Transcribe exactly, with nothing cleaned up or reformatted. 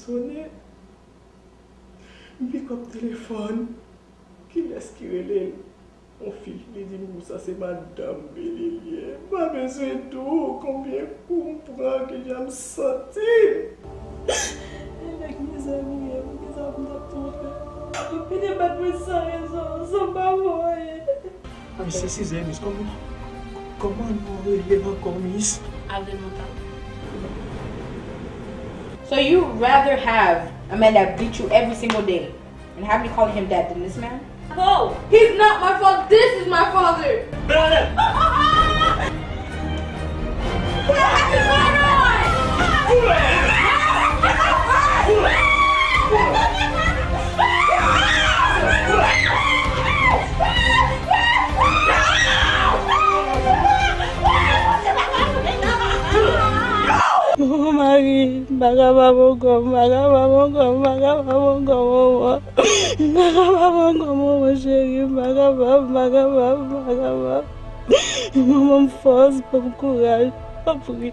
Sonnen. M pik ap telefòn. Kilès ki rele l? Yon fi. Li di m, "Wi, sa se madanm Billy li ye." M pa bezwen di w konbyen kou m pran, kijan m santi. E nèg mizè m ye, poukisa pou m t ap twonpe? Epi li bat mwen san rezon, san m pa fè anyen. Miss, se Sizè, Miss. Kòman, kòman nou rele l ankò, Miss? Avril Montan. So you rather have a man that beat you every single day and have me calling him dad than this man? No, he's not my father. This is my father. Mon mari, m pa kapab ankò, m pa kapab ankò, m pa kapab ankò, manman. M pa kapab ankò, manman cheri, m pa kapab, m pa kapab, m pa kapab. Manman, m fòs, ban m kouraj, tanpri.